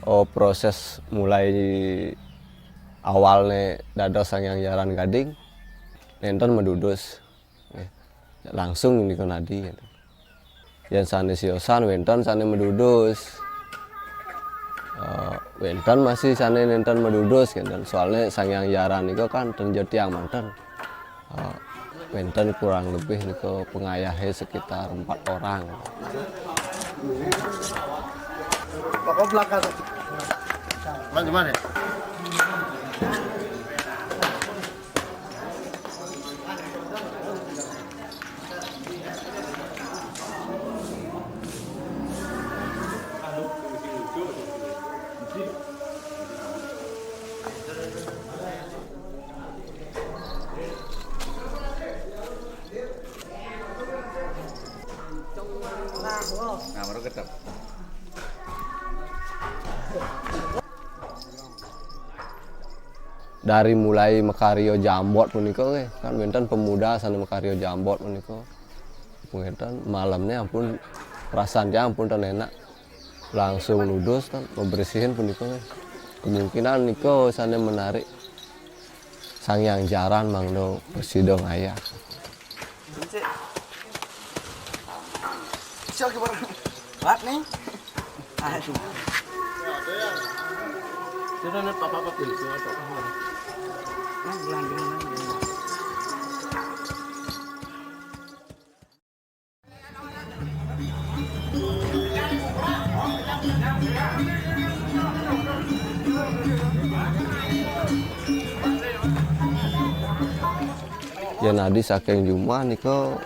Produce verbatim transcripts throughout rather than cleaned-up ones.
Oh, proses mulai awalnya dados Sang Hyang Jaran Gading, nénten madudus. Nggih. Langsung nika nadi, gitu. Yén sané siosan wénten sané madudus. Eh, wénten masih sané nénten madudus, gitu. Soalnya Sang Hyang Jaran nika kan ten jatiang manten. Eh, wénten kurang lebih nika pengayahé sekitar empat orang. Pokok belakang. Mana, mana? Nah, baru ketep. Dari mulai makarya jambot punika nggih, kan wénten pemuda sané makarya jambot punika. Wénten malemné ampun perasaan tiang ampun ten enak. Langsung nudus ten, mabersihin punika nggih. Kemungkinan nika sané menarik Sang Hyang Jaran mangda prasida ngayah. Cek. Cek gimana? Kuat nih. Aduh. Sudah nih, papa apa tuh? Sudah papa. Nah, bulan, bulan, bulan. Yén nadi saking jumah nika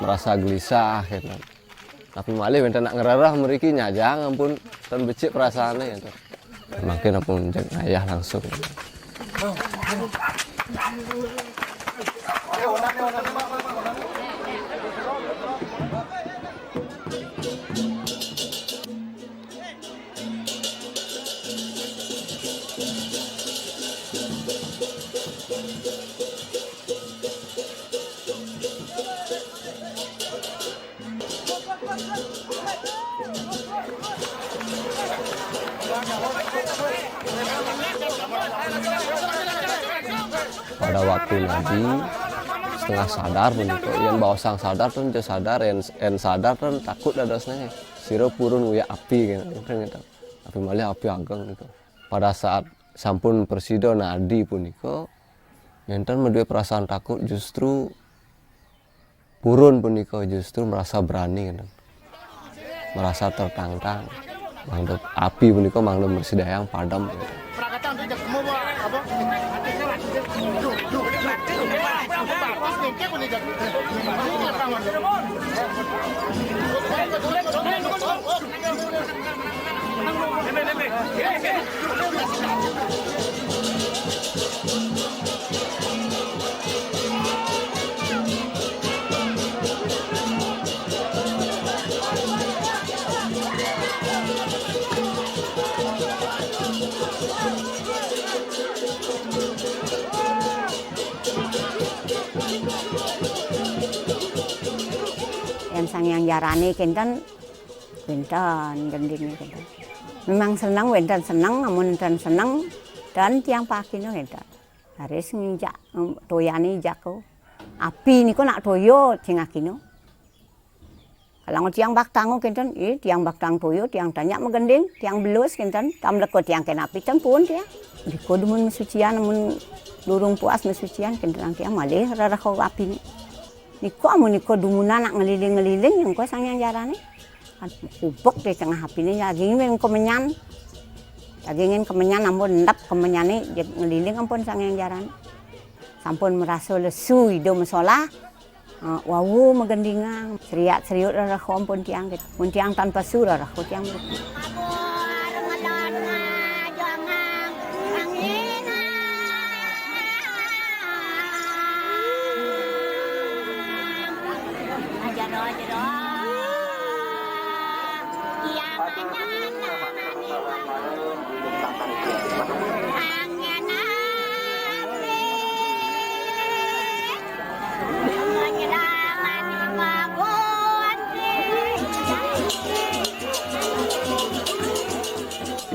merasa gelisah, gitu. Tapi malih wénten nak ngrereh mriki nyajang ampun ten becik perasaanné, gitu. Mangkin ampun jeg ngayah langsung. Pada waktu nadi setengah sadar punika, yén baosang sadar ten ja sadar, yén, yén sadar ten takut dadosné. Sira purun nguyak api, gitu. Tapi malih api ageng nika. Pada saat sampun prasida nadi punika, nénten madué perasaan takut, justru purun punika justru merasa berani, gitu. Merasa tertantang. Mangda api punika mangda mrasidayang padem, gitu. Yén Sang Hyang Jarané kénten, wénten gendingé kénten. Memang seneng, wénten seneng, amun ten seneng, ten tiang pakina kénten. Raris nginjak, em, toyané jaka. Api nika nak toya cingakina. Kalang tiang baktang kénten, eh, tiang baktang toya, tiang tanjak magending, tiang belus kénten, tam leka tiang kén api ten pun tiang. Nika dumun masucian, amun durung puas masucian, kénten tiang malih rereha apiné. Nika amun nika dumunan nak ngeliling-ngeliling, ya engko Sang Hyang Jarané. Kan kubek di tengah apiné, dagingé engko menyan. Dagingé kemenyan ampun endep kemenyané, jeg ngeliling ampun Sang Hyang Jarané. Sampun merasa lesu Ida masolah, eh, wau magendingang, seriak-seriut rereha ampun tiang, gitu. Mun tiang tan pesu rereha tiang.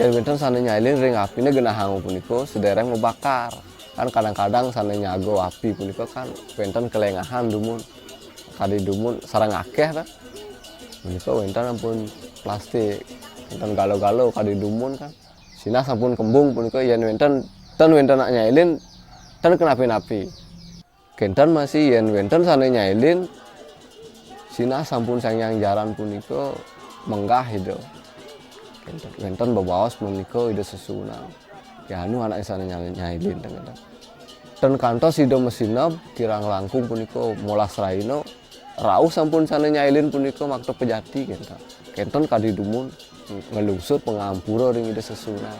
Wénten sané nyailin ring apiné genahang punika, sadéréng mabakar. Kan kadang-kadang sané nyaga api punika kan wénten kelengahan dumun. Kadi dumun sareng akéh ta. Punika wénten ampun plastik, wénten galo-galo kadi dumun kan. Sinah sampun kembung punika yén wénten, ten wénten nak nyailin, ten kenapi-napi. Kénten masih yén wénten sané nyailin, sinah sampun Sang Hyang Jaran punika menggah Ida. Kénten, wénten bebaos menika Ida sesuunan. Ya anu anak sané nyal-, nyailin ten kénten. Ten kantos Ida masineb kirang langkung punika molas rahina, rauh sampun sané nyailin punika makta pejati kénten. Kénten kadi dumun nglungsur pangampura ring Ida sesuunan.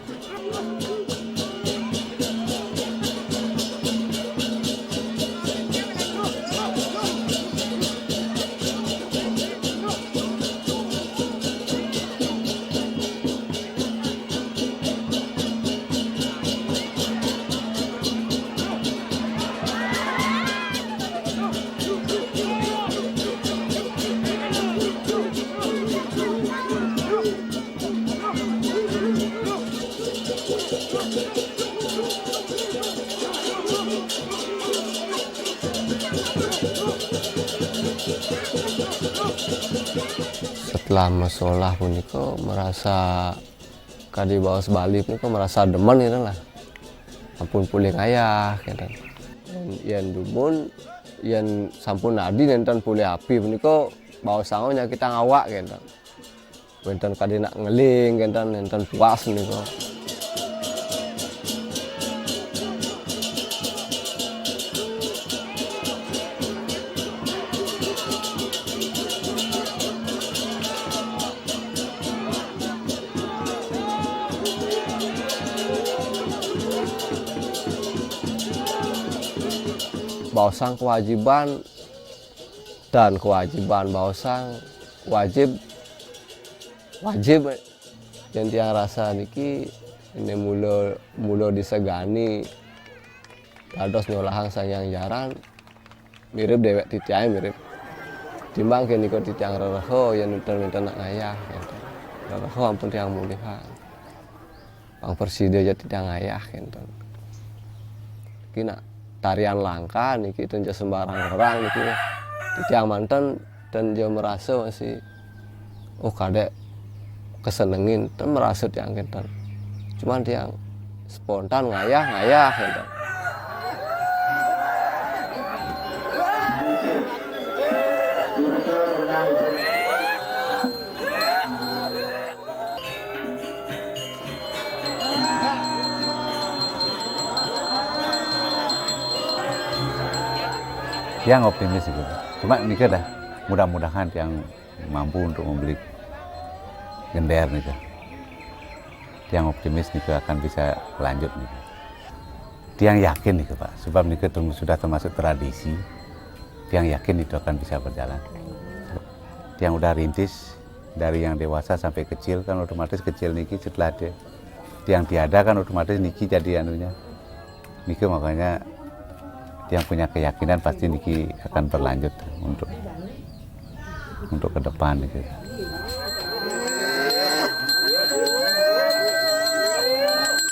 Setelah masolah punika merasa kadi baos Bali punika merasa demen gitu lah. Ampun polih ngayah gitu. Yén dumun, yén sampun nadi nénten polih api punika baosang nyakitang awak gitu. Wénten kadi nak ngeling, kénten, nénten puas nika. Baosang kewajiban dan kewajiban baosang wajib, wajib. Yén tiang rasa niki, ini mula, mula disegani dados nyolahang Sang Hyang Jaran, mirip déwék titiangé mirip. Timbang ké nika titiang rereha yén wénten-wénten nak ngayah, kénten. Rereha ampun tiang mulihang. Pang prasida ja titiang ngayah, kénten. Niki nak tarian langka niki ten ja sembarang orang niki. Titiang manten ten ja merasa masih, oh, kadék kesenengin, ten merasa tiang kénten. Cuman tiang spontan ngayah, ngayah kénten. Tiang optimis itu. Cuma nika dah, mudah-mudahan tiang mampu untuk membeli gender nika. Tiang optimis nika akan bisa lanjut nika. Tiang yakin nika, Pak, sebab nika term-, sudah termasuk tradisi. Tiang yakin itu akan bisa berjalan. Tiang udah rintis dari yang dewasa sampai kecil, kan otomatis kecil niki setelah de-, tiang tiada kan otomatis niki jadi anunya. Niki makanya tiang punya keyakinan pasti niki akan berlanjut untuk, untuk ke depan niki.